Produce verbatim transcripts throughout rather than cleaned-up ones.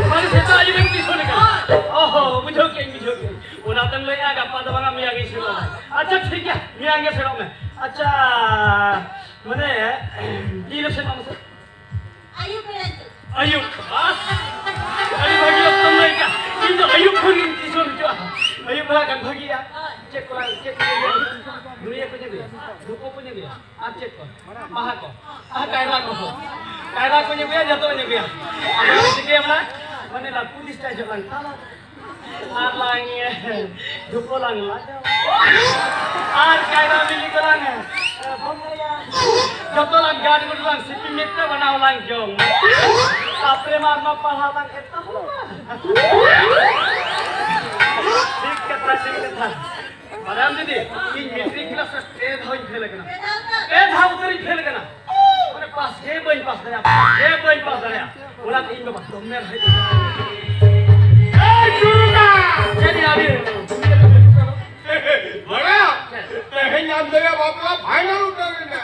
ᱢᱟᱱᱮ ᱥᱮᱛᱟᱜ ᱟᱹᱭᱩᱵ ᱮᱢ ᱴᱤᱭᱩᱥᱚᱱ ᱠᱟᱱᱟ᱾ ᱚᱦᱚ, ᱵᱩᱡᱷᱟᱹᱣ ᱠᱮᱫᱟᱹᱧ, ᱵᱩᱡᱷᱟᱹᱣ ᱠᱮᱫᱟᱹᱧ᱾ ᱚᱱᱟᱛᱮᱢ ᱞᱟᱹᱭᱮᱫᱼᱟ ᱜᱟᱯᱟ ᱫᱚ ᱵᱟᱝᱟ, ᱢᱮᱭᱟᱝ ᱤᱧ ᱥᱮᱱᱚᱜᱼᱟ᱾ ᱟᱪᱪᱷᱟ, ᱴᱷᱤᱠ ᱜᱮᱭᱟ, ᱢᱮᱭᱟᱝ ᱜᱮ ᱥᱮᱱᱚᱜ ᱢᱮ᱾ ᱟᱪᱪᱷᱟ, ᱢᱟᱱᱮ, ᱛᱤᱨᱮ ᱥᱮᱱᱚᱜ ᱢᱮᱥᱮ? ᱟᱹᱭᱩᱵ ᱵᱮᱲᱟ ᱦᱤᱡᱩᱜ᱾ ᱟᱹᱭᱩᱵ? ᱵᱟᱥ! ᱟᱹᱰᱤ ᱵᱷᱟᱹᱜᱤ ᱚᱠᱛᱚᱢ ᱞᱟᱹᱭ ᱠᱟᱜ᱾ ᱤᱧ ᱫᱚ ᱟᱹᱭᱩᱵ ᱠᱷᱚᱱ ᱜᱤᱧ ᱴᱤᱭᱩᱥᱚᱱ ᱦᱚᱪᱚᱜᱼᱟ᱾ ᱟᱹᱭᱩᱵ ᱵᱮᱲᱟ ᱠᱷᱟᱱ ᱵᱷᱟᱹᱜᱤᱜᱼᱟ᱾ ᱪᱮᱫ ᱠᱚ ᱞᱟᱝ, ᱪᱮᱫ ᱠᱚ ᱞᱟᱝ ᱧᱩᱭᱟ? ᱫᱷᱩᱯ ᱠᱚ ᱧᱩᱭᱟ? ᱟᱨ ᱪᱮᱫ ᱠᱚ? ᱵᱟᱦᱟ ᱠᱚ᱾ ᱟᱨ ᱠᱟᱭᱨᱟ ᱠᱚ᱾ ᱠᱟᱭᱨᱟ ᱠᱚ ᱧᱩᱭᱟ, ᱡᱚᱛᱚ ᱧᱩᱭᱟ᱾ ᱟᱫᱚ ᱪᱤᱠᱟᱹᱭᱟᱢ ᱱᱟ? ᱢᱟᱱᱮ ᱞᱟᱹᱴᱩ ᱯᱩᱞᱤᱥ ᱴᱟᱭᱤᱯ ᱞᱟᱝ ᱛᱟᱞᱟ᱾ ᱟᱨ ᱞᱟᱝ, ᱫᱷᱩᱯ ᱞᱟᱝ ᱞᱟᱜᱟᱣᱟ᱾ ᱟᱨ ᱠᱟᱭᱨᱟ ᱵᱤᱞᱤ ᱠᱚ ᱞᱟᱝ, ᱵᱚᱸᱜᱟᱭᱟ᱾ ᱡᱚᱛᱚ ᱞᱟᱝ ᱜᱟᱰ ᱜᱩᱰ ᱞᱟᱝ ᱥᱤᱯᱤ ᱢᱤᱫ ᱛᱮ ᱵᱟᱱᱟᱣ ᱞᱟᱝ ᱡᱚᱢ᱾ ᱛᱟᱯᱚᱨᱮ ᱢᱟ ᱟᱨ ᱢᱟ ᱯᱟᱲᱦᱟᱣ ᱞᱟᱝ ᱮᱛᱚᱦᱚᱵᱟ᱾ ᱴᱷᱤᱠ ᱠᱟᱛᱷᱟ, ᱴᱷᱤᱠ ᱠᱟᱛᱷᱟ᱾ ᱵᱟᱲᱟᱭᱟᱢ ᱫᱤᱫᱤ, ᱤᱧ ᱢᱮᱴᱨᱤᱠ ᱠᱞᱟᱥ ᱨᱮ ᱯᱮ ᱫᱷᱟᱣ ᱤᱧ ᱯᱷᱮᱞ ᱟᱠᱟᱱᱟ᱾ ᱯᱮ ᱫᱷᱟᱣ ᱩᱛᱟᱹᱨ ᱤᱧ ᱯᱷᱮᱞ ᱟᱠᱟᱱᱟ᱾ ᱢᱟᱱᱮ ᱯᱟᱥ ᱜᱮ ᱵᱟᱹᱧ ᱯᱟᱥ ᱫᱟᱲᱮᱭᱟᱜᱼᱟ, ᱯᱟᱥ ᱜᱮ ᱵᱟᱹᱧ ᱯᱟᱥ ᱫᱟᱲᱮᱭᱟᱜᱼᱟ᱾ ᱚᱱᱟᱛᱮ ᱤᱧ ᱵᱟᱵᱟ ᱫᱚᱢᱮ ᱨᱦᱮᱫ ᱮ ᱠᱟᱱᱟ᱾ ᱮᱭ ᱪᱩᱨᱩᱠᱟ! ᱪᱮᱫ ᱭᱟ ᱟᱹᱰᱤ ᱵᱟᱲᱟᱭᱟᱢ? ᱛᱮᱦᱮᱧ ᱟᱢ ᱫᱚᱭᱟ ᱵᱟᱯᱞᱟ ᱯᱷᱟᱭᱱᱟᱞ ᱩᱛᱟᱹᱨ ᱮᱱᱟ᱾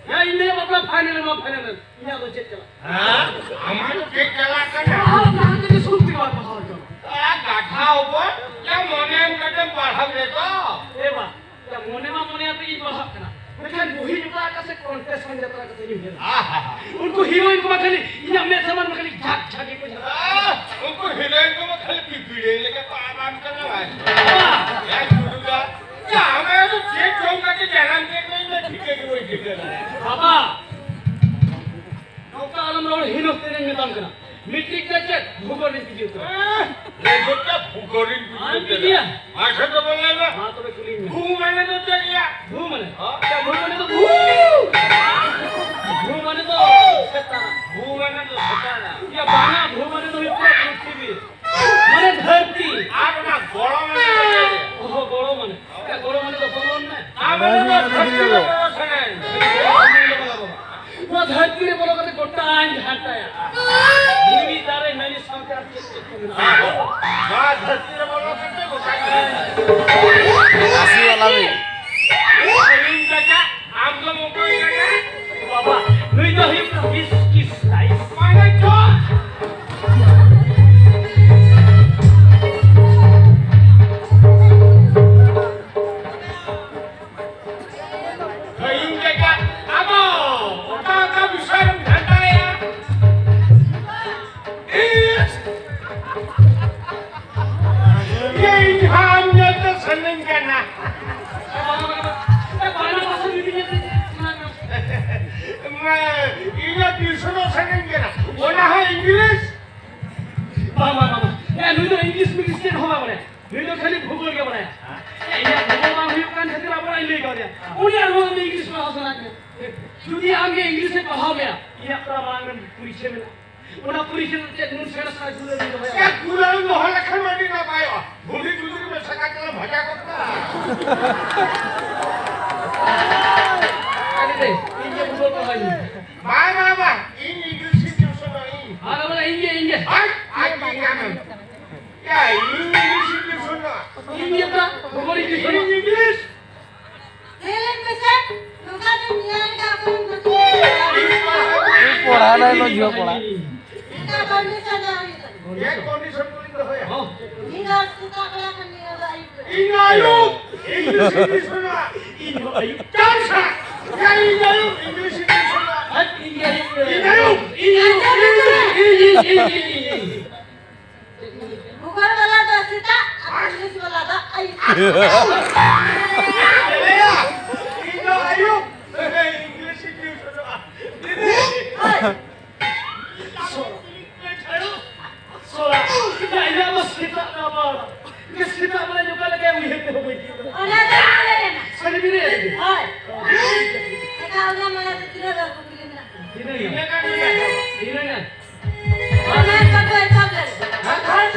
ᱦᱮᱸ, ᱤᱧ ᱫᱚᱭᱟ ᱵᱟᱯᱞᱟ ᱯᱷᱟᱭᱱᱟᱞ ᱮᱱᱟ, ᱯᱷᱟᱭᱱᱟᱞ ᱮᱱᱟ᱾ ᱤᱧᱟᱜ ᱫᱚ ᱪᱮᱫ ᱪᱟᱞᱟᱜ? ᱦᱮᱸ? ᱟᱢᱟᱜ ᱫᱚ ᱪᱮᱫ ᱪᱟᱞᱟᱜ ᱠᱟᱱᱟ? ᱟᱨ ᱡᱟᱦᱟᱸ ᱛᱮᱜᱮ ᱥᱩᱨ ᱛᱮᱜᱮ ᱵᱟᱝ ᱯᱟᱲᱦᱟᱣ ᱦᱚᱪᱚ᱾ ᱟᱨ ᱠᱟᱛᱷᱟ ᱦᱚᱯᱚᱱ, ᱭᱟ ᱢᱚᱱᱮ ᱮᱢ ᱠᱟᱛᱮᱢ ᱯᱟᱲᱦᱟᱣ ᱞᱮ ᱛᱚ᱾ ᱮ ᱵᱟ, ᱭᱟ ᱢᱚᱱᱮ ᱢᱟ ᱢᱚᱱᱮ ᱟᱛᱮ ᱜᱤᱧ ᱯᱟᱲᱦᱟᱣᱜ ᱠᱟᱱᱟ᱾ ᱢᱮᱱᱠᱷᱟᱱ ᱵᱩᱦᱤ ᱡᱚᱴᱟᱣ ᱟᱠᱟᱫ ᱥᱮ ᱠᱚᱱᱴᱮᱥᱚᱱ ᱡᱟᱛᱨᱟ ᱠᱟᱛᱮ ᱤᱧ ᱩᱭᱦᱟᱹᱨᱟ᱾ ᱟᱦᱟ᱾ ᱩᱱᱠᱩ ᱦᱤᱨᱳᱭᱤᱱ ᱠᱚᱢᱟ ᱠᱷᱟᱹᱞᱤ ᱤᱧᱟᱜ ᱢᱮᱫ ᱥᱟᱢᱟᱝ ᱨᱮ ᱠᱷᱟᱹᱞᱤ ᱡᱷᱟᱠ ᱡᱷᱟᱠ ᱜᱮᱠᱚ ᱡᱷᱟᱠ᱾ ᱟᱦ, ᱩᱱᱠᱩ ᱦᱤᱨᱳᱭᱤᱱ ᱠᱚᱢᱟ ᱠᱷᱟᱹᱞᱤ ᱯᱤᱯᱤᱲᱤ ᱞᱮᱠᱟ ᱠᱚ ᱟᱨᱟᱢ ᱠᱟᱱᱟ ᱵᱟᱝ? ᱵᱟ᱾ ᱭᱟ ᱪᱩᱨᱩᱠᱟ, ᱭᱟ ᱟᱢ ᱫᱚ ᱪᱮᱫ ᱡᱚᱢ ᱠᱟᱛᱮ ᱡᱟᱱᱟᱢ ᱠᱮᱫ ᱢᱮᱭᱟ, ᱤᱧ ᱫᱚ ᱴᱷᱤᱠᱟᱹ ᱜᱮ ᱵᱟᱹᱧ ᱴᱷᱤᱠᱟᱹ ᱫᱟᱲᱮᱭᱟᱜ ᱠᱟᱱᱟ᱾ ᱵᱟᱵᱟ, ᱱᱚᱝᱠᱟ ᱟᱞᱚᱢ ᱨᱚᱲ, ᱦᱤᱱᱚᱥ ᱛᱮ ᱢᱮᱛᱟᱢ ᱠᱟᱱᱟ᱾ ᱢᱮᱴᱨᱤᱠ ᱨᱮ ᱪᱮᱫ? ᱵᱷᱩᱜᱳᱞ ᱨᱤᱧ ᱯᱤᱡᱤ ᱩᱛᱟᱹᱨ᱾ ᱦᱮᱸ, ᱨᱮᱡᱚᱴ ᱨᱮ ᱵᱷᱩᱜᱳᱞ ᱨᱤᱧ ᱯᱤᱡᱤ ᱟᱢ ᱩᱛᱟᱹᱨ᱾ ᱯᱤᱡᱤᱭᱟ? ᱢᱟᱥᱴᱟᱨ ᱫᱚ ᱵᱚᱞᱮ ᱢᱮ᱾ ᱢᱟ ᱛᱚᱵᱮ ᱠᱩᱞᱤᱧ ᱢᱮ᱾ ᱵᱷᱩ ᱢᱟᱱᱮ ᱫᱚ ᱪᱮᱫ ᱭᱟ? ᱵᱷᱩ ᱢᱟᱱᱮ? ᱦᱮᱸ? ᱟᱪᱪᱷᱟ, ᱵᱷᱩ ᱢᱟᱱᱮ ᱫᱚ ᱵᱷᱩ᱾ ᱵᱷᱩ ᱢᱟᱱᱮ ᱫᱚ ᱥᱮᱛᱟ᱾ ᱵᱷᱩ ᱢᱟᱱᱮ ᱫᱚ ᱥᱮᱛᱟ᱾ ᱭᱟ ᱵᱟᱝᱟ, ᱵᱷᱩ ᱢᱟᱱᱮ ᱫᱚ ᱦᱩᱭᱩᱜ ᱠᱟᱱᱟ ᱯᱨᱤᱛᱷᱤᱵᱤ᱾ ᱢᱟᱱᱮ ᱫᱷᱟᱹᱨᱛᱤ᱾ ᱟᱨ ᱚᱱᱟ ᱜᱚᱲᱚ ᱢᱟᱱᱮ ᱫᱚ ᱪᱮᱫ ᱭᱟ? ᱚᱦᱚ, ᱜᱚᱲᱚ ᱢᱟᱱᱮ᱾ ᱭᱟ ᱜᱚᱲᱚ ᱢᱟᱱᱮ ᱫᱚ ᱵᱚᱞᱚᱱ ᱢᱮ᱾ ᱟᱨ ᱢᱟᱱᱮ ᱫᱚ ᱫᱷᱟᱹᱨᱛᱤ ᱨᱮ ᱵᱚᱞᱚ ᱥᱟᱱᱟᱭᱮᱫ ᱢᱮ᱾ ᱱᱚᱣᱟ ᱫᱷᱟᱹᱨᱛᱤ ᱨᱮ ᱵᱚᱞᱚ ᱠᱟᱛᱮ ᱜᱚᱴᱟᱧ ᱜᱷᱟᱱᱴᱟᱭᱟ᱾ ᱫᱷᱤᱨᱤ, ᱫᱟᱨᱮ, ᱱᱟᱹᱲᱤ ᱥᱟᱶᱛᱮ ᱟᱨ ᱪᱮᱫ ᱪᱮᱫ ᱠᱚ ᱢᱮᱱᱟᱜᱼᱟ? ᱱᱚᱣᱟ ᱫᱷᱟᱹᱨᱛᱤ ᱨᱮ ᱵᱚᱞᱚ ᱠᱟᱛᱮ ᱜᱚᱴᱟᱧ ᱜᱷᱟᱱᱴᱟᱭᱟ᱾ ᱟᱥᱤ ᱣᱟᱞᱟ ᱵᱷᱤ᱾ ᱥᱮᱨᱮᱧ ᱠᱟᱪᱟ, ᱟᱢ ᱫᱚᱢ ᱚᱠᱚᱭ ᱠᱟᱱᱟ? ᱵᱟᱵᱟ, ᱱᱩᱭ ᱫᱚ ᱦᱩᱭᱩᱜ ᱠᱟᱱᱟ ᱵᱤᱥ ᱠᱤᱥ ᱨᱟᱭᱤᱥ᱾ ᱢᱟᱱᱮ ᱪᱚ ᱤᱧᱟᱹᱜ ᱴᱤᱭᱩᱥᱚᱱ ᱦᱚᱸ ᱥᱟᱺᱜᱤᱧ ᱠᱟᱱᱟ, ᱚᱱᱟ ᱦᱚᱸ ᱤᱝᱞᱤᱥ᱾ ᱵᱟᱝ, ᱵᱟᱝ, ᱵᱟᱝ, ᱵᱟᱝ᱾ ᱮ, ᱱᱩᱭ ᱫᱚ ᱤᱝᱞᱤᱥ ᱢᱤᱝᱞᱤᱥ ᱪᱮᱫ ᱦᱚᱸ ᱵᱟᱭ ᱵᱟᱲᱟᱭᱟ᱾ ᱱᱩᱭ ᱫᱚ ᱠᱷᱟᱹᱞᱤ ᱵᱷᱩᱜᱳᱞ ᱜᱮ ᱵᱟᱲᱟᱭᱟ᱾ ᱮ, ᱤᱧᱟᱹᱜ ᱵᱷᱩᱜᱳᱞ ᱵᱟᱝ ᱦᱩᱭᱩᱜ ᱠᱟᱱ ᱠᱷᱟᱹᱛᱤᱨ ᱟᱵᱚ ᱚᱲᱟᱜ ᱤᱧ ᱞᱟᱹᱭ ᱠᱟᱣᱫᱮᱭᱟ᱾ ᱩᱱᱤ ᱟᱨᱦᱚᱸ ᱤᱝᱞᱤᱥ ᱯᱟᱲᱦᱟᱣ ᱥᱟᱱᱟ ᱠᱮᱫᱮᱭᱟ᱾ ᱡᱩᱫᱤ ᱟᱢ ᱜᱮ ᱤᱝᱞᱤᱥ ᱮ ᱯᱟᱲᱦᱟᱣ ᱢᱮᱭᱟ, ᱤᱧᱟᱹᱜ ᱛᱷᱚᱲᱟ ᱢᱟᱲᱟᱝ ᱨᱮ ᱯᱚᱨᱤᱪᱷᱮ ᱢᱮᱱᱟᱜᱼᱟ᱾ ᱚᱱᱟ ᱯᱚᱨᱤᱪᱷᱮᱫ ᱪᱮᱫ ᱱᱩᱱ ᱥᱮᱬᱟ ᱥᱮᱬᱟ ᱜᱩᱞᱟᱹ ᱵᱤᱱ ᱫᱚᱦᱚᱭᱟ? ᱮ, ᱜᱩᱞᱟᱹ ᱫᱚᱦᱚ ᱞᱮᱠᱷᱟᱱ ᱢᱟ ᱟᱹᱰᱤ ᱱᱟᱯᱟᱭᱚᱜᱼᱟ᱾ ᱵᱷᱩᱸᱰᱤ ᱜᱩᱞᱟᱹ ᱢᱮᱥᱟ ᱠᱟᱛᱮ ᱞᱮ ᱵᱷᱟᱡᱟ ᱜᱚᱫ ᱠᱟᱜᱼᱟ᱾ ᱟᱹᱰᱤ ᱵᱮᱥ, ᱤᱧ ᱜᱮ ᱵᱩᱡᱷᱟᱹᱣ ᱠᱟᱜ ᱵᱟᱹᱧ᱾ ᱵᱟᱝ, ᱵᱟᱝ, ᱵᱟᱝ, ᱤᱧ ᱤᱝᱞᱤᱥ ᱤᱧ ᱴᱤᱭᱩᱥᱚᱱᱚᱜ ᱤᱧ᱾ ᱟᱨ ᱵᱚᱞᱮ ᱤᱧ ᱜᱮ, ᱤᱧ ᱜᱮ᱾ ᱟᱡ, ᱟᱡ ᱤᱧ ᱜᱮ ᱟᱢᱮᱢ᱾ ᱭᱟ, ᱤᱧ ᱤᱝᱞᱤᱥ ᱤᱧ ᱴᱤᱭᱩᱥᱚᱱᱚᱜᱼᱟ᱾ ᱤᱧ ᱜᱮ ᱛᱟ, ᱵᱷᱩᱜᱳᱞ ᱤᱧ ᱴᱤᱭᱩᱥᱚᱱᱚᱜᱼᱟ᱾ ᱤᱧ ᱤᱝᱞᱤᱥ᱾ ᱧᱮᱞᱮᱫ ᱢᱮᱥᱮ, ᱱᱚᱝᱠᱟ ᱫᱚ ᱧᱮᱞ ᱠᱟᱜ ᱠᱚᱣᱟᱧ ᱵᱟᱹᱠᱤ᱾ ᱯᱚᱲᱦᱟ ᱞᱟᱭ ᱞᱚ ᱡᱷᱤᱭᱚ ᱯᱚᱲᱦᱟ᱾ ᱱᱚᱝᱠᱟ ᱠᱚᱱᱰᱤᱥᱚᱱ ᱫᱚ ᱦᱩᱭᱩᱜ ᱠᱟᱱᱟ᱾ ᱪᱮᱫ ᱠᱚᱱᱰᱤᱥᱚᱱ ᱠᱚᱞᱤᱧ ᱫᱚᱦᱚᱭᱟ? ᱦᱚᱸ᱾ ᱤᱧ ᱫᱚ ᱥᱮᱛᱟᱜ ᱵᱮᱲᱟ ᱠᱷᱚᱱ ᱱᱤᱭᱟᱹ ᱫᱚ ᱟᱹᱭᱩᱵ ᱵᱮᱲᱟ᱾ ᱤᱧ ᱫᱚ ᱟᱹᱭᱩᱵ, ᱤᱝᱞᱤᱥ ᱤᱧ ᱴᱤᱭᱩᱥᱚᱱᱟ᱾ ᱤᱧ ᱫᱚ ᱟᱹᱭᱩᱵ᱾ ᱪᱟᱞ ᱥᱟ᱾ ᱭᱟ, ᱤᱧ ᱫᱚ ᱟᱹᱭᱩᱵ, ᱤᱝᱞᱤᱥ ᱤᱧ ᱴᱤᱭᱩᱥᱚᱱᱟ᱾ ᱦᱟᱴ, ᱤᱧ ᱫᱚ ᱟᱹᱭᱩᱵ᱾ ᱤᱧ ᱫᱚ ᱟᱹᱭᱩᱵ, ᱤᱧ ᱫᱚ ᱟᱹᱭᱩᱵ, ᱤᱧ ᱫᱚ ᱟᱹᱭᱩᱵ, ᱤᱧ ᱫᱚ ᱟᱹᱭᱩᱵ, ᱤᱧ ᱫᱚ ᱟᱹᱭᱩᱵ᱾ ᱵᱷᱩᱜᱳᱞ ᱵᱟᱞᱟ ᱫᱚ ᱥᱮᱛᱟᱜ ᱟᱨ ᱤᱝᱞᱤᱥ ᱵᱟᱞᱟ ᱫᱚ ᱟᱹᱭᱩᱵ᱾ ᱤᱧ ᱫᱚ ᱟᱹᱭᱩᱵ, ᱤᱝᱞᱤᱥ ᱤᱧ ᱴᱤᱭᱩᱥᱚᱱᱚᱜᱼᱟ᱾ ᱦᱳᱭ᱾ ᱥᱚᱨᱟ, ᱤᱧᱟᱹᱜ ᱫᱚ ᱥᱮᱛᱟᱜ ᱫᱚ ᱵᱟᱝ᱾ ᱤᱧ ᱥᱮᱛᱟᱜ ᱵᱮᱲᱟ ᱚᱠᱟ ᱞᱮᱠᱟ ᱩᱭᱦᱟᱹᱨ ᱛᱮᱦᱚᱸ ᱵᱟᱹᱧ ᱛᱤᱭᱳᱜ ᱫᱟᱲᱮᱭᱟᱜᱼᱟ᱾ ᱚᱱᱟ ᱫᱚ ᱤᱧ ᱞᱟᱹᱭ ᱟᱢᱟ᱾ ᱥᱟᱹᱨᱤ ᱵᱤᱱ ᱞᱟᱹᱭ ᱟᱹᱞᱤᱧᱟ? ᱦᱳᱭ᱾ ᱮᱠᱟᱞ ᱚᱱᱟ ᱢᱟᱱᱮ ᱫᱚ ᱛᱤᱱᱟᱹᱜ ᱜᱟᱱ ᱠᱩᱠᱞᱤ ᱢᱮᱱᱟᱜ ᱛᱤᱱᱟᱹᱜ ᱜᱟᱱ? ᱛᱤᱱᱟᱹᱜ ᱜᱟᱱ? ᱨᱟᱢᱟᱭᱚᱱ ᱠᱚ ᱮᱛᱚᱦᱚᱵ ᱞᱮᱱ᱾ ᱦᱮᱸ?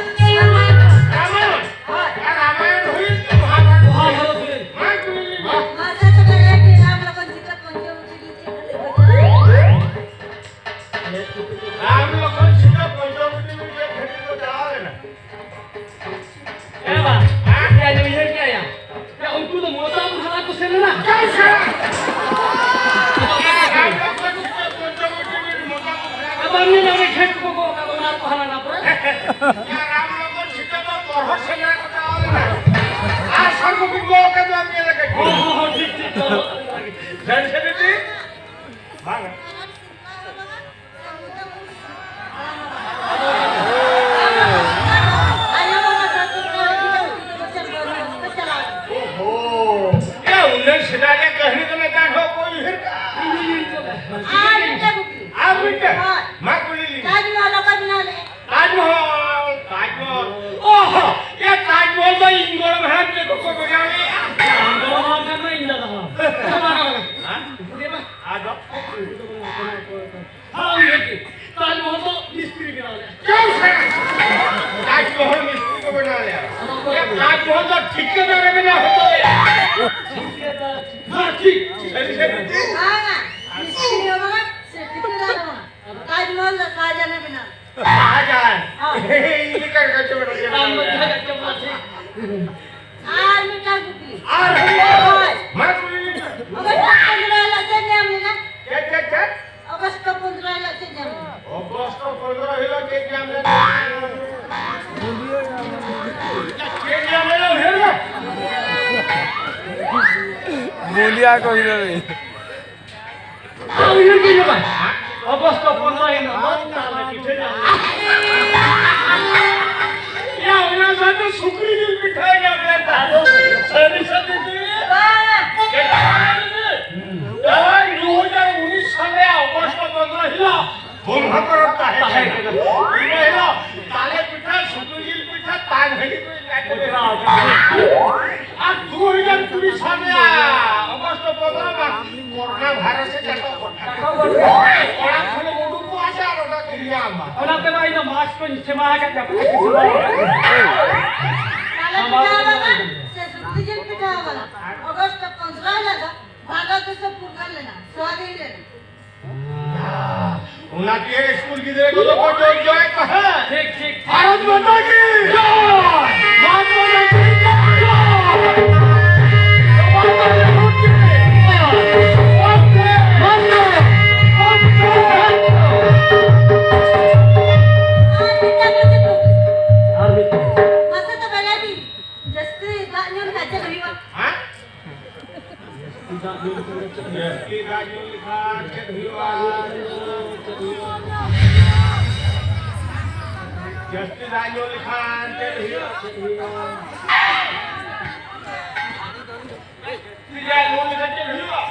ᱨᱟᱢᱟᱭᱚᱱ ᱠᱚ᱾ ᱨᱟᱢᱟᱭᱚᱱ? ᱦᱳᱭ᱾ ᱟᱨ ᱨᱟᱢᱟᱭᱚᱱ ᱦᱩᱭ ᱮᱱ ᱛᱮ ᱢᱚᱦᱟᱵᱷᱟᱨᱚᱛ ᱦᱩᱭ ᱮᱱ᱾ ᱢᱚᱦᱟᱵᱷᱟᱨᱚᱛ ᱦᱩᱭ ᱮᱱ᱾ ᱢᱟ ᱠᱩᱞᱤ ᱞᱤᱧ ᱢᱮ᱾ ᱢᱟᱥᱮ ᱛᱚᱵᱮ ᱞᱟᱹᱭ ᱵᱤᱱ, ᱨᱟᱢ ᱞᱚᱠᱷᱚᱱ ᱥᱤᱛᱟᱹ ᱯᱚᱧᱪᱚᱵᱚᱴᱤ ᱫᱚ ᱪᱮᱫ ᱠᱷᱟᱹᱛᱤᱨ ᱠᱚ ᱪᱟᱞᱟᱣ ᱞᱮᱱᱟ? ᱨᱟᱢ ᱞᱚᱠᱷᱚᱱ ᱥᱤᱛᱟᱹ ᱯᱚᱧᱪᱚᱵᱚᱴᱤ ᱨᱮ ᱪᱮᱫ ᱠᱷᱟᱹᱛᱤᱨ ᱠᱚ ᱪᱟᱞᱟᱣ ᱞᱮᱱᱟ? ᱮ ᱵᱟ, ᱟᱡ ᱟᱡ ᱩᱭᱦᱟᱹᱨ ᱠᱮᱜᱼᱟ ᱭᱟ᱾ ᱭᱟ, ᱩᱱᱠᱩ ᱫᱚ ᱢᱚᱛᱟᱢ ᱦᱟᱞᱟᱝ ᱠᱚ ᱥᱮᱱ ᱞᱮᱱᱟ᱾ ᱪᱟᱞ ᱥᱮ᱾ ᱨᱟᱢ ᱞᱚᱠᱷᱚᱱ ᱥᱤᱛᱟᱹ ᱯᱚᱧᱪᱚᱵᱚᱴᱤ ᱨᱮ ᱢᱚᱛᱟᱢ ᱦᱟᱞᱟᱝ᱾ ᱟᱵᱟᱨ ᱧᱮᱞ ᱢᱮ, ᱠᱷᱮᱛ ᱠᱚ ᱜᱚᱜ ᱠᱟᱜ ᱚᱱᱟ ᱠᱚ ᱦᱟᱞᱟᱝᱟ ᱯᱩᱨᱟᱹ᱾ ᱭᱟ, ᱨᱟᱢ ᱞᱚᱠᱷᱚᱱ ᱥᱤᱛᱟᱹ ᱫᱚ ᱛᱚᱨᱦᱚᱫ ᱥᱮᱸᱫᱽᱨᱟ ᱠᱚ ᱪᱟᱞᱟᱣ ᱞᱮᱱᱟ᱾ ᱟᱨ ᱥᱟᱨ ᱠᱚ ᱵᱤᱱ ᱜᱚᱜ ᱠᱟᱜ ᱫᱚ ᱧᱮᱞ ᱟᱠᱟᱫ ᱠᱚᱣᱟ᱾ ᱦᱚᱸ, ᱦᱚᱸ, ᱦᱚᱸ, ᱴᱷᱤᱠ, ᱴᱷᱤᱠ, ᱴᱷᱤᱠ᱾ ᱥᱟᱹᱨᱤ ᱥᱟᱹᱨᱤ ᱴᱷᱤᱠ? ᱵᱟᱝ᱾ ᱳᱦᱳ᱾ ᱮ, ᱩᱱᱟᱹᱜ ᱥᱮᱫᱟᱭ ᱨᱮᱭᱟᱜ ᱠᱟᱹᱦᱱᱤ ᱫᱚ ᱱᱮᱛᱟᱨ ᱦᱚᱸ ᱠᱚ ᱩᱭᱦᱟᱹᱨ ᱠᱟᱜᱼᱟ᱾ ᱟᱨ ᱢᱤᱫᱴᱟᱝ ᱠᱩᱠᱞᱤ᱾ ᱟᱨ ᱢᱤᱫᱴᱟᱝ? ᱦᱳᱭ᱾ ᱢᱟ ᱠᱩᱞᱤ ᱞᱤᱧ᱾ ᱛᱟᱡᱽᱢᱚᱦᱚᱞ ᱚᱠᱚᱭ ᱵᱮᱱᱟᱣ ᱞᱮᱫᱼᱟ? ᱛᱟᱡᱽᱢᱚᱦᱚᱞ, ᱛᱟᱡᱽᱢᱚᱦᱚᱞ᱾ ᱚᱦᱚ, ᱮ ᱛᱟᱡᱽᱢᱚᱦᱚᱞ ᱫᱚ ᱤᱧ ᱜᱚᱲᱚᱢ ᱦᱟᱲᱟᱢ ᱛᱟᱠᱚ ᱠᱚ ᱵᱮᱱᱟᱣ ᱞᱮᱫᱼᱟ᱾ ᱟᱢ ᱫᱚ ᱵᱟᱝ ᱠᱟᱱᱟ, ᱤᱧ ᱫᱟᱫᱟ ᱦᱚᱸ᱾ ᱦᱮᱸ? ᱟᱫᱚ? ᱦᱮᱸ, ᱩᱭᱦᱟᱹᱨ ᱠᱮᱫ᱾ ᱛᱟᱡᱽᱢᱚᱦᱚᱞ ᱫᱚ ᱢᱤᱥᱛᱨᱤ ᱵᱮᱱᱟᱣ ᱞᱮᱫᱼᱟ᱾ ᱪᱩᱯ! ᱛᱟᱡᱽᱢᱚᱦᱚᱞ ᱢᱤᱥᱛᱨᱤ ᱠᱚ ᱵᱮᱱᱟᱣ ᱞᱮᱫᱼᱟ᱾ ᱮ ᱛᱟᱡᱽᱢᱚᱦᱚᱞ ᱫᱚ ᱴᱷᱤᱠᱟᱹᱫᱟᱨᱮ ᱵᱮᱱᱟᱣ ᱦᱚᱴᱚ ᱞᱮᱫᱼᱟ᱾ ᱴᱷᱤᱠᱟᱹᱫᱟᱨ, ᱦᱮᱸ, ᱴᱷᱤᱠ᱾ ᱥᱟᱹᱨᱤ, ᱥᱟᱹᱨᱤ, ᱴᱷᱤᱠ᱾ ᱵᱟᱝᱟ, ᱢᱤᱥᱛᱨᱤ ᱦᱚᱸ ᱵᱟᱝᱟ, ᱥᱮ ᱴᱷᱤᱠᱟᱹᱫᱟᱨ ᱦᱚᱸ ᱵᱟᱝᱟ᱾ ᱛᱟᱡᱽᱢᱚᱦᱚᱞ ᱫᱚ ᱥᱟᱦᱟᱡᱟᱱ ᱮ ᱵᱮᱱᱟᱣ᱾ ᱥᱟᱦᱟᱡᱟᱱ᱾ ᱦᱚᱸ᱾ ᱤᱧ ᱞᱮᱠᱟ ᱜᱮ ᱪᱚ ᱵᱮᱱᱟᱣ ᱟᱢ ᱞᱮᱠᱟ ᱜᱮ ᱪᱚ ᱵᱮᱱᱟᱣ᱾ ᱟᱨ ᱢᱤᱫᱴᱟᱝ ᱠᱩᱠᱞᱤ᱾ ᱟᱨ ᱦᱳᱭ᱾ ᱢᱟ ᱠᱩᱞᱤ ᱞᱤᱧ ᱢᱮ᱾ ᱚᱜᱚᱥᱴ ᱯᱚᱱᱫᱽᱨᱚ ᱦᱤᱞᱳᱜ ᱪᱮᱫ ᱧᱟᱢ ᱞᱮᱱᱟ? ᱪᱮᱫ, ᱪᱮᱫ, ᱪᱮᱫ? ᱚᱜᱚᱥᱴ ᱯᱚᱱᱫᱽᱨᱚ ᱦᱤᱞᱳᱜ ᱪᱮᱫ ᱧᱟᱢ ᱞᱮᱱᱟ? ᱚᱜᱚᱥᱴ ᱯᱚᱱᱫᱽᱨᱚ ᱦᱤᱞᱳᱜ ᱪᱮᱫ ᱧᱟᱢ ᱞᱮᱱᱟ? ᱪᱮᱫ ᱧᱟᱢ ᱞᱮᱱᱟ ᱩᱭᱦᱟᱹᱨ ᱢᱮ᱾ ᱵᱩᱞᱤᱭᱟ ᱠᱚ ᱦᱤᱞᱳᱜ᱾ ᱟᱨ ᱩᱭᱦᱟᱹᱨ ᱜᱮ ᱦᱩᱭᱩᱜᱼᱟ᱾ ᱚᱜᱚᱥᱴ ᱯᱚᱱᱫᱽᱨᱚ ᱦᱤᱞᱳᱜ ᱫᱚ ᱛᱟᱞᱮ ᱯᱤᱴᱷᱟᱹ ᱧᱟᱢ ᱞᱮᱱᱟ᱾ ᱭᱟ, ᱚᱱᱟ ᱥᱟᱶᱛᱮ ᱥᱩᱠᱨᱤ ᱡᱤᱞ ᱯᱤᱴᱷᱟᱹ ᱧᱟᱢ ᱞᱮᱱᱟ᱾ ᱥᱟᱹᱨᱤ ᱥᱟᱹᱨᱤ ᱜᱮ᱾ ᱵᱟᱝ᱾ ᱪᱮᱫ ᱵᱟᱝ? ᱱᱚᱜᱼᱚᱭ ᱫᱩ ᱦᱟᱡᱟᱨ ᱩᱱᱤᱥ ᱥᱟᱞ ᱨᱮᱭᱟᱜ ᱚᱜᱚᱥᱴ ᱯᱚᱱᱫᱽᱨᱚ ᱦᱤᱞᱳᱜ ᱵᱚᱸᱜᱟ ᱯᱚᱨᱚᱵᱽ ᱛᱟᱦᱮᱸ ᱠᱟᱱᱟ᱾ ᱤᱱᱟᱹ ᱦᱤᱞᱳᱜ ᱛᱟᱞᱮ ᱯᱤᱴᱷᱟᱹ, ᱥᱩᱠᱨᱤ ᱡᱤᱞ ᱯᱤᱴᱷᱟᱹ, ᱛᱟᱝ ᱦᱟᱺᱰᱤ ᱠᱚ ᱮᱱᱮᱡ ᱠᱚ ᱠᱚᱨᱟᱣ ᱠᱮᱫᱟ᱾ ᱟᱨ ᱫᱩ ᱦᱟᱡᱟᱨ ᱠᱩᱲᱤ ᱥᱟᱞ ᱨᱮᱭᱟᱜ ᱚᱜᱚᱥᱴ ᱯᱚᱱᱫᱽᱨᱚ ᱢᱟ ᱠᱚᱨᱳᱱᱟ ᱵᱷᱟᱭᱨᱟᱥ ᱮ ᱪᱟᱴᱚᱜ ᱜᱚᱫ ᱠᱟᱜ᱾ ᱚᱲᱟᱜ ᱠᱷᱚᱱᱮᱢ ᱩᱰᱩᱠᱚᱜᱼᱟ ᱥᱮ ᱟᱨ ᱚᱱᱟ ᱠᱚᱢ ᱧᱟᱢᱟ᱾ ᱚᱱᱟᱛᱮ ᱢᱟ ᱤᱧ ᱫᱚ ᱢᱟᱥᱠ ᱠᱚᱧ ᱥᱮᱵᱟ ᱟᱠᱟᱫ ᱜᱮᱭᱟ, ᱵᱟᱠᱷᱟᱡ ᱤᱧ ᱥᱮᱵᱟ ᱟᱠᱟᱫ ᱜᱮᱭᱟ᱾ ᱛᱟᱦᱞᱮ ᱥᱟᱢᱵᱟᱣ ᱯᱤᱴᱷᱟᱹ ᱠᱟᱛᱮ ᱵᱟᱝᱟ ᱵᱟᱝ ᱥᱮ ᱥᱩᱠᱨᱤ ᱡᱤᱞ ᱯᱤᱴᱷᱟᱹ ᱵᱟᱝᱟ᱾ ᱚᱜᱚᱥᱴ ᱯᱚᱱᱫᱽᱨᱚ ᱦᱤᱞᱳᱜ ᱫᱚ ᱵᱷᱟᱨᱚᱛ ᱫᱤᱥᱚᱢ ᱯᱷᱩᱨᱜᱟᱹᱞ ᱞᱮᱱᱟ, ᱥᱣᱟᱫᱷᱤᱱ ᱞᱮᱱᱟ᱾ ᱚᱱᱟᱛᱮ ᱥᱠᱩᱞ ᱜᱤᱫᱽᱨᱟᱹ ᱠᱚᱫᱚ ᱠᱚ ᱡᱚᱢ ᱡᱚᱢᱮᱫ ᱛᱟᱦᱮᱸᱫ᱾ ᱴᱷᱤᱠ, ᱴᱷᱤᱠ, ᱴᱷᱤᱠ᱾ ᱵᱷᱟᱨᱚᱛ ᱢᱟᱛᱟ ᱠᱤ ᱡᱚᱭ! ᱢᱟᱛᱟ ᱠᱤ ᱡᱚᱭ! ᱢᱟᱛᱟ ᱠᱤ ᱡᱚᱭ! ᱵᱚᱱᱫᱮ ᱢᱟᱛᱟᱨᱟᱢ! ᱵᱚᱱᱫᱮ ᱢᱟᱛᱟᱨᱟᱢ! ᱟᱨ ᱢᱤᱫᱴᱟᱝ ᱠᱟᱛᱷᱟ ᱠᱚ᱾ ᱟᱨ ᱢᱤᱫᱴᱟᱝ᱾ ᱢᱟᱥᱮ ᱛᱚᱵᱮ ᱞᱟᱹᱭ ᱵᱤᱱ, ᱡᱟᱹᱥᱛᱤ ᱫᱟᱜ ᱧᱩ ᱞᱮᱠᱷᱟᱱ ᱪᱮᱫ ᱦᱩᱭᱩᱜᱼᱟ? ᱦᱮᱸ? ᱡᱟᱹᱥᱛᱤ ᱫᱟᱜ ᱧᱩ ᱞᱮᱠᱷᱟᱱ ᱪᱮᱫ ᱦᱩᱭᱩᱜᱼᱟ? ᱡᱟᱹᱥᱛᱤ ᱫᱟᱜ ᱧᱩ ᱞᱮᱠᱷᱟᱱ ᱪᱮᱫ ᱦᱩᱭᱩᱜᱼᱟ? ᱡᱟᱹᱥᱛᱤ ᱫᱟᱜ ᱧᱩ ᱞᱮᱠᱷᱟᱱ ᱪᱮᱫ ᱦᱩᱭᱩᱜᱼᱟ?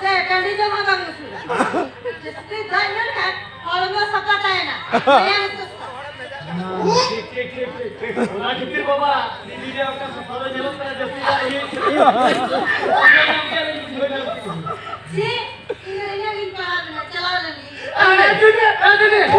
ᱥᱮ ᱴᱟᱺᱰᱤ ᱡᱚᱢ ᱦᱚᱸ ᱵᱟᱝ ᱵᱩᱡᱷᱟᱹᱜᱼᱟ᱾ ᱡᱟᱹᱥᱛᱤ ᱫᱟᱜ ᱧᱩ ᱞᱮᱠᱷᱟᱱ ᱦᱚᱲᱢᱚ ᱥᱟᱯᱷᱟ ᱛᱟᱦᱮᱱᱟ, ᱢᱟᱭᱟᱢ ᱥᱩᱥᱛᱷᱟ᱾ ᱴᱷᱤᱠ, ᱴᱷᱤᱠ, ᱴᱷᱤᱠ, ᱴᱷᱤᱠ᱾ ᱚᱱᱟ ᱠᱷᱟᱹᱛᱤᱨ ᱵᱟᱵᱟ, ᱫᱤᱫᱤ ᱨᱮ ᱚᱱᱠᱟ ᱥᱚᱠᱛᱚ ᱧᱮᱞᱚᱜ ᱠᱟᱱᱟ, ᱡᱟᱹᱥᱛᱤ ᱫᱟᱜ ᱤᱭᱟᱹ᱾ ᱪᱮᱫ? ᱤᱧ ᱫᱚ ᱤᱱᱟᱹᱜ ᱜᱤᱧ ᱯᱟᱲᱦᱟᱣ ᱞᱮᱱᱟ, ᱪᱟᱞᱟᱣ ᱞᱮᱱ ᱜᱤᱧ᱾ ᱟᱨᱮ, ᱪᱮᱫ? ᱟᱨᱮ, ᱪᱮᱫ?